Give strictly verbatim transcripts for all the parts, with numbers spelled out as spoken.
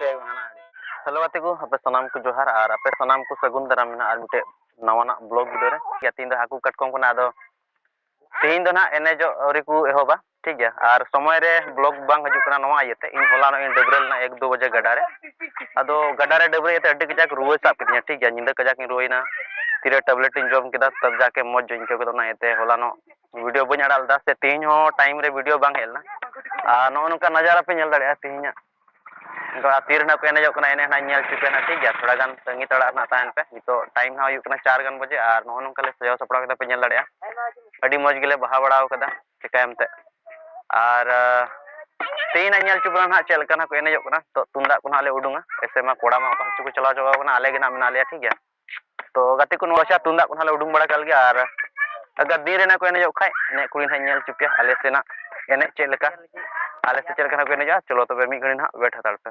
Hello ᱜᱟᱛᱮ ᱠᱚ, ᱟᱯᱮ ᱥᱟᱱᱟᱢ ᱠᱚ ᱡᱚᱦᱟᱨ ᱟᱨ ᱟᱯᱮ ᱥᱟᱱᱟᱢ ᱠᱚ ᱥᱟᱹᱜᱩᱱ ᱫᱟᱨᱟᱢ ᱢᱮᱱᱟᱜᱼᱟ ᱟᱨ ᱢᱤᱫᱴᱮᱡ ᱱᱟᱣᱟᱱᱟᱜ ᱵᱞᱚᱜ ᱵᱷᱤᱰᱤᱭᱳ ᱨᱮ᱾ ᱴᱷᱤᱠ ᱜᱮᱭᱟ, ᱛᱮᱦᱮᱧ ᱫᱚ ᱦᱟᱹᱠᱩ ᱠᱟᱴᱠᱚᱢ ᱠᱟᱱᱟ, ᱟᱫᱚ ᱛᱮᱦᱮᱧ ᱫᱚ ᱱᱟᱦᱟᱜ ᱮᱱᱮᱡᱚᱜ ᱟᱹᱣᱨᱤ ᱠᱚ ᱮᱦᱚᱵᱟ, ᱴᱷᱤᱠ ᱜᱮᱭᱟ, ᱟᱨ ᱥᱚᱢᱚᱭ ᱨᱮ ᱵᱞᱚᱜ ᱵᱟᱝ ᱦᱤᱡᱩᱜ ᱠᱟᱱᱟ ᱱᱚᱣᱟ ᱤᱭᱟᱹᱛᱮ᱾ ᱤᱧ ᱦᱚᱞᱟᱱᱚᱜ ᱤᱧ ᱰᱟᱹᱵᱽᱨᱟᱹ ᱞᱮᱱᱟ ᱮᱠ ᱫᱩ ᱵᱟᱡᱮ ᱜᱟᱰᱟ ᱨᱮ, ᱟᱫᱚ ᱜᱟᱰᱟ ᱨᱮ ᱰᱟᱹᱵᱽᱨᱟᱹ ᱤᱭᱟᱹᱛᱮ ᱟᱹᱰᱤ ᱠᱟᱡᱟᱠ ᱨᱩᱣᱟᱹ ᱥᱟᱵ ᱠᱤᱫᱤᱧᱟ, ᱴᱷᱤᱠ ᱜᱮᱭᱟ, ᱧᱤᱫᱟᱹ ᱠᱟᱡᱟᱠ ᱤᱧ ᱨᱩᱣᱟᱹᱭᱮᱱᱟ, ᱛᱤᱨᱮ ᱴᱮᱵᱞᱮᱴ ᱤᱧ ᱡᱚᱢ ᱠᱮᱫᱟ, ᱛᱚᱵ ᱡᱟᱠᱮ ᱢᱚᱡᱽ ᱤᱧ ᱟᱹᱭᱠᱟᱹᱣ ᱠᱮᱫᱟ, ᱚᱱᱟ ᱤᱭᱟᱹᱛᱮ ᱦᱚᱞᱟᱱᱚᱜ ᱵᱷᱤᱰᱤᱭᱳ ᱵᱟᱹᱧ ᱟᱲᱟᱜ ᱞᱮᱫᱟ, ᱥᱮ ᱛᱮᱦᱮᱧ ᱦᱚᱸ ᱴᱟᱭᱤᱢ ᱨᱮ ᱵᱷᱤᱰᱤᱭᱳ ᱵᱟᱝ ᱦᱮᱡ ᱞᱮᱱᱟ᱾ ᱟᱨ ᱱᱚᱜᱼᱚ ᱱᱚᱝᱠᱟ ᱱᱟᱡᱟᱨᱟ ᱯᱮ ᱧᱮᱞ ᱫᱟᱲᱮᱭᱟᱜᱼᱟ ᱛᱮᱦᱮᱧᱟᱜ᱾ ᱱᱚᱝᱠᱟ ᱛᱤ ᱨᱮ ᱱᱟᱜ ᱠᱚ ᱮᱱᱮᱡᱚᱜ ᱠᱟᱱᱟ, ᱮᱱᱮᱡ ᱱᱟᱜ ᱧᱮᱞ ᱦᱚᱪᱚ ᱯᱮ ᱱᱟᱜ, ᱴᱷᱤᱠ ᱜᱮᱭᱟ? ᱛᱷᱚᱲᱟ ᱜᱟᱱ ᱛᱟᱺᱜᱤ ᱛᱟᱲᱟᱜ ᱨᱮᱱᱟᱜ ᱛᱟᱦᱮᱱ ᱯᱮ᱾ ᱱᱤᱛᱚᱜ ᱴᱟᱭᱤᱢ ᱱᱟᱜ ᱦᱩᱭᱩᱜ ᱠᱟᱱᱟ ᱪᱟᱨ ᱜᱟᱱ ᱵᱟᱡᱮ, ᱟᱨ ᱱᱚᱜᱼᱚ ᱱᱚᱝᱠᱟ ᱞᱮ ᱥᱟᱡᱟᱣ ᱥᱟᱯᱲᱟᱣ ᱠᱮᱫᱟ ᱯᱮ ᱧᱮᱞ ᱫᱟᱲᱮᱭᱟᱜᱼᱟ᱾ ᱟᱹᱰᱤ ᱢᱚᱡᱽ ᱜᱮᱞᱮ ᱵᱟᱦᱟ ᱵᱟᱲᱟᱣ ᱠᱟᱫᱟ, ᱪᱤᱠᱟᱹᱭᱟᱢ ᱛᱮ? ᱟᱨ ᱟᱸ, ᱛᱮᱦᱮᱧ ᱱᱟᱜ ᱧᱮᱞ ᱦᱚᱪᱚ ᱵᱚᱱᱟ ᱱᱟᱜ ᱪᱮᱫ ᱞᱮᱠᱟ ᱱᱟᱜ ᱠᱚ ᱮᱱᱮᱡᱚᱜ ᱠᱟᱱᱟ᱾ ᱛᱚ ᱛᱩᱢᱫᱟᱜ ᱠᱚ ᱱᱟᱜ ᱞᱮ ᱩᱰᱩᱝᱟ, ᱮᱥᱮ ᱢᱟ ᱠᱚᱲᱟ ᱢᱟ ᱚᱠᱟ ᱥᱮᱫ ᱪᱚ ᱠᱚ ᱪᱟᱞᱟᱣ ᱪᱟᱵᱟᱣ ᱠᱟᱱᱟ, ᱟᱞᱮ ᱜᱮ ᱱᱟᱜ ᱢᱮᱱᱟᱜ ᱞᱮᱭᱟ, ᱴᱷᱤᱠ ᱜᱮᱭᱟ? ᱛᱚ ᱜᱟᱛᱮ ᱠᱚ, ᱱᱚᱣᱟ ᱪᱷᱟ ᱛᱩᱢᱫᱟᱜ ᱠᱚ ᱱᱟᱜ ᱞᱮ ᱩᱰᱩᱝ ᱵᱟᱲᱟ ᱠᱟᱜ ᱞᱮᱜᱮ, ᱟᱨ ᱟᱜᱟᱨ ᱫᱤᱱ ᱨᱮ ᱱᱟᱜ ᱠᱚ ᱮᱱᱮᱡᱚᱜ ᱠᱷᱟᱡ, ᱮᱱᱮᱡ ᱠᱚ ᱱᱟᱜ ᱧᱮᱞ ᱦᱚᱪᱚ ᱯᱮᱭᱟ ᱟᱞᱮ ᱥᱮᱱᱟᱜ ᱮᱱᱮᱡ ᱪᱮᱫ ᱞᱮᱠᱟ, ᱟᱞᱮ ᱥᱮᱫ ᱪᱮᱫ ᱞᱮᱠᱟ ᱱᱟᱜ ᱠᱚ ᱮᱱᱮᱡᱚᱜᱼᱟ᱾ ᱪᱚᱞᱚ ᱛᱚᱵᱮ ᱢᱤᱫ ᱜᱷᱟᱹᱲᱤ ᱱᱟᱜ ᱣᱮᱴ ᱦᱟᱛᱟᱲ ᱯᱮ᱾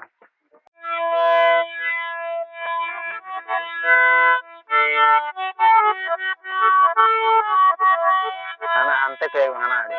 ᱦᱟᱱᱟ ᱦᱟᱱᱛᱮ ᱠᱚᱭᱚᱜ ᱢᱮ, ᱦᱟᱱᱟ ᱟᱲᱮ᱾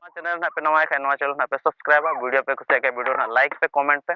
ᱱᱚᱣᱟ ᱪᱮᱱᱮᱞ ᱨᱮ ᱱᱟᱜ ᱯᱮ ᱱᱟᱣᱟᱭ ᱠᱷᱟᱡ, ᱱᱚᱣᱟ ᱪᱮᱱᱮᱞ ᱱᱟᱜ ᱯᱮ ᱥᱟᱵᱥᱠᱨᱟᱭᱤᱵᱟ, ᱵᱷᱤᱰᱤᱭᱳ ᱯᱮ ᱠᱩᱥᱤᱭᱟᱜ ᱠᱷᱟᱡ, ᱵᱷᱤᱰᱤᱭᱳ ᱱᱟᱜ ᱞᱟᱭᱤᱠ ᱯᱮ, ᱠᱚᱢᱮᱱᱴ ᱯᱮ᱾